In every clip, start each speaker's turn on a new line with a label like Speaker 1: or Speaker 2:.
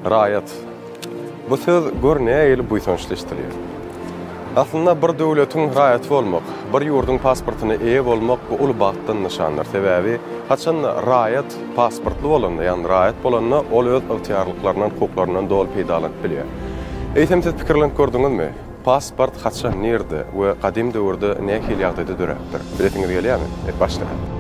Speaker 1: Raýat. Bu söz gör nähili buýsançly eşidilýär. Aslynda bir döwletiň raýaty bolmak, bir ýurduň pasportyna eýe bolmak bu uly bagtdan nyşandyr. Sebäbi haçanda raýat pasportly bolanda, ýagny raýat bolanda ol öz ygtyýarlyklaryndan, hukuklaryndan doly peýdalanyp bilýär. Eýsem siz pikirlenip gördüňizmi? Pasport haçan, nirde we gadym döwürde nähili ýagdaýda döräpdir? Bilesiňiz gelýärmi? Et başlaýaly.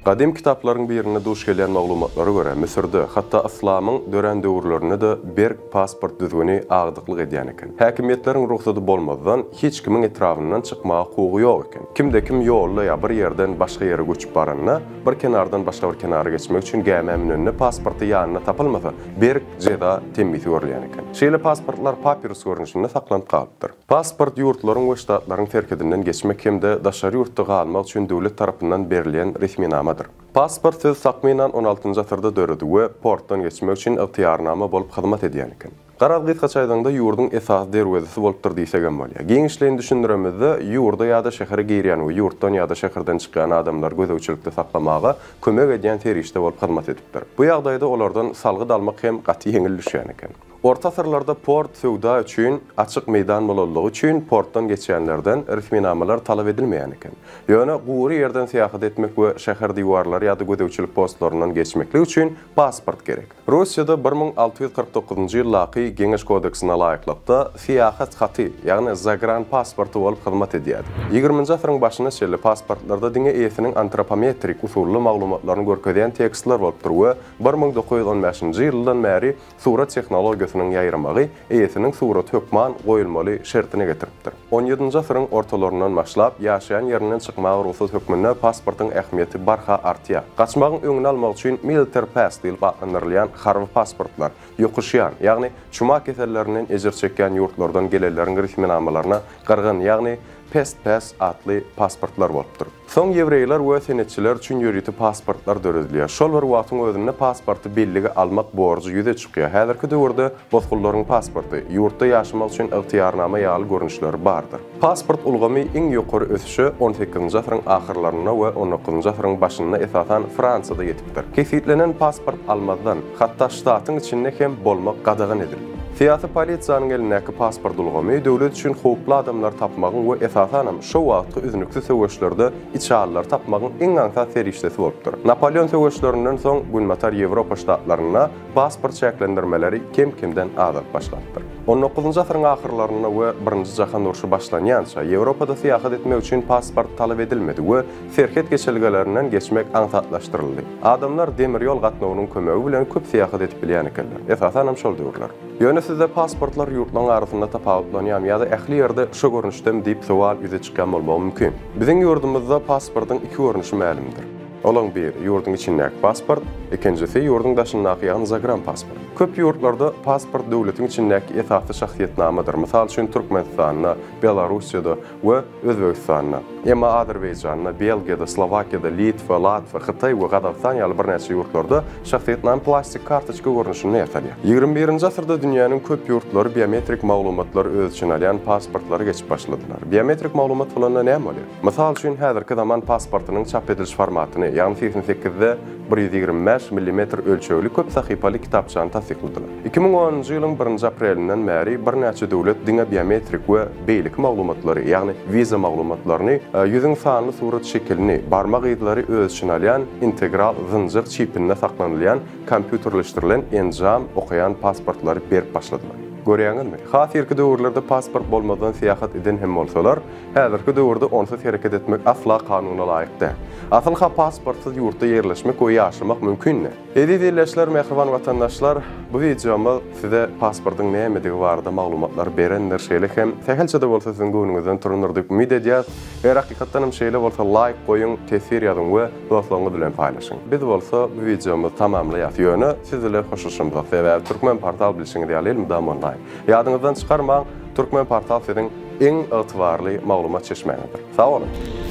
Speaker 1: Gadym kitaplaryň birinde duş gelýän maglumatlara görä, Müsürde, hatda yslamyň dörän döwürlerinde-de berk pasport düzgüni agdyklyk edýän eken. Häkimiýetleriň rugsady bolmazdan, hiç kimiň etrabyndan çykmaga hukugy ýok eken. Kimde-kim ýolda ýa bir ýerden başga ýere göçüp baranda, bir kenardan başga bir kenara geçmek üçin gämä münende pasporty ýanynda tapylmasa, berk jeza temmisi görülýän eken. Şeýle pasportlar papirus görnüşinde saklanyp galypdyr. Pasport ýurtlaryň we ştatlaryň serhedinden geçmek hem-de daşary ýurtda galmak üçin döwlet tarapyndan berilýän resminamadyr. Pasport sözi takmynan on altynjy asyrda döredi we portdan geçmek üçin ygtyýarnama bolup hyzmat edýän eken. Garaz, gysgaça aýdaňda, ýurduň esasy derwezesi bolupdyr diýsegem bolýar. Giňişleýin düşündiremizde, ýurda ýa-da şähere girýän we ýurtdan ýa-da şäherden çykýan adamlary gözegçilikde saklamaga kömek edýän serişde bolup hyzmat edipdir. Bu ýagdaýda olardan salgyt almak hem gaty ýeňil düşýän eken. Orta asyrlarda port söwda üçin açyk meýdan bolanlygy üçin portdan geçýänlerden resminamalar talap edilmeýän eken. Ýöne gury ýerden syýahat etmek we şäher diwarlary ýa-da gözegçilik postlaryndan geçmeklik üçin pasport gerek. Russiýada 1649-njy ýyldaky Geňeş kodeksine laýyklykda syýahat haty, ýagny zagran pasporty bolup hyzmat edýärdi. Ýigriminji asyryň başyna çenli pasportlarda diňe eýesiniň antropometrik usully maglumatlaryny görkezýän tekstler bolupdyr we 1915-nji ýyldan bäri Surat tehnologiýasynyň ýaýramagy eýesiniň suraty hökman goýulmaly şertine getiripdir. On ýedinji asyryň ortalaryndan başlap, ýaşaýan ýerinden çykmaga rugsat hökmünde pasportyň ähmiýeti barha artýar. Gaçmagyň öňüni almak üçin military pass diýlip atlandyrylýan harby pasportlar, ýokuşýan, ýagny çuma kesellerinden ejir çekýän ýurtlardan gelenleriň resminamalaryna gyrgyn, ýagny pest pass atly pasportlar bolupdyr. Soň ýewreýler we senetçiler üçin ýörite pasportlar döredilýär. Şol bir wagtyň özünde pasporty bellige almak borjy ýüze çykýar. Häzirki döwürde bosgunlaryň pasporty, ýurtda ýaşamak üçin ygtyýarnama ýaly görnüşleri bardyr. Pasport ulgamy iň ýokary ösüşe on sekizinji asyryň ahyrlarynda we on dokuzynjy asyryň başynda esasan Fransiýada ýetipdir. Kesgitlenen pasport almazdan, hatda ştatyň içinde hem bolmak gadagan edildi. Syýasy polisiýanyň elindäki pasport ulgamy döwlet üçin howply adamlary tapmagyň we esasanam şo wagtky üznüksiz söweşlerde içalylary tapmagyň iň aňsat serişdesi bolupdyr. Napoleon söweşlerinden soň Günbatar Ýewropa ştatlarynda pasport çäklendirmeleri kem-kemden azalyp başlapdyr. On dokuzynjy asyryň ahyrlarynda we Birinji jahan urşy başlanýança Ýewropada syýahat etmek üçin pasport talap edilmedi we serhet geçelgelerinden geçmek aňsatlaşdyryldy. Adamlar demir ýol gatnawynyň kömegi bilen köp syýahat edip bilýän ekenler. Esasanam şol döwürler. Ýöne sizde pasportlar ýurtlaryň arasynda tapawutlanýarmy ýa-da ähli ýerde şo görnüşdemi diýip sowal ýüze çykýan bolmagy mümkin. Biziň ýurdumyzda pasportyň iki görnüşi mälimdir. Olaň biri, ýurduň içindäki pasport, ikinjisi, ýurduň daşyndaky, ýagny zagranpasport. Köp ýurtlarda pasport döwletiň içindäki esasy şahsyýetnamadyr. Mysal üçin, Türkmenistanda, Belarussiýada we Özbegistanda. Emma Azerbaýjanda, Belgiýada, Slowakiýada, Litwa, Latwiýa, Hytaý we Gazagystan ýaly birnäçe ýurtlarda şahsyýetnama plastik kartoçka görnüşinde ýasalýar. Ýigrimi birinji asyrda dünýäniň köp ýurtlary biometrik maglumatlary öz içine alýan pasportlara geçip başladylar. Biometrik maglumat bolanda näme bolýar? Mysal üçin, häzirki zaman pasportynyň çap ediliş formatyny, ýagny 88-de 125 millimetr ölçegli köp sahypaly kitapçany tassykladylar. 2010-njy ýylyň birinji aprelinden bäri birnäçe döwlet diňe biometrik we beýleki maglumatlary, ýagny wiza maglumatlaryny, ýüzüň sanly surat şekilini, barmak yzlary öz içine alýan integral zynjyr çipinde saklanylýan kompýuterleşdirilen enjam okaýan pasportlary berip başladylar. Görýäňizmi, has irki döwürlerde pasport bolmazdan syýahat eden hem bolsalar, häzirki döwürde onsuz hereket etmek asla kanuna laýyk däl. Asyl-ha pasportsyz ýurtda ýerleşmek we ýaşamak mümkindi. Eziz ildeşler, mähriban watandaşlar, bu wideomyz size pasportyň nämedigi barada maglumatlary berendir, şeýle hem sähelçe-de bolsa siziň göwnüňizden turandyr diýip umyt edýäs. Eger hakykatdan hem şeýle bolsa laýk goýuň, teswir ýazyň we dostlaryňyz bilen paýlaşyň. Biz bolsa bu wideomyzy tamamlaýas, ýöne siz bile hoşlaşamzok, sebäbi Türkmen portal bilşiňiz ýaly elmydama onlaýn. Ýadyňyzdan çykarmaň, Türkmen portal siziň iň ygtybarly maglumat çeşmäňizdir. Sag boluň!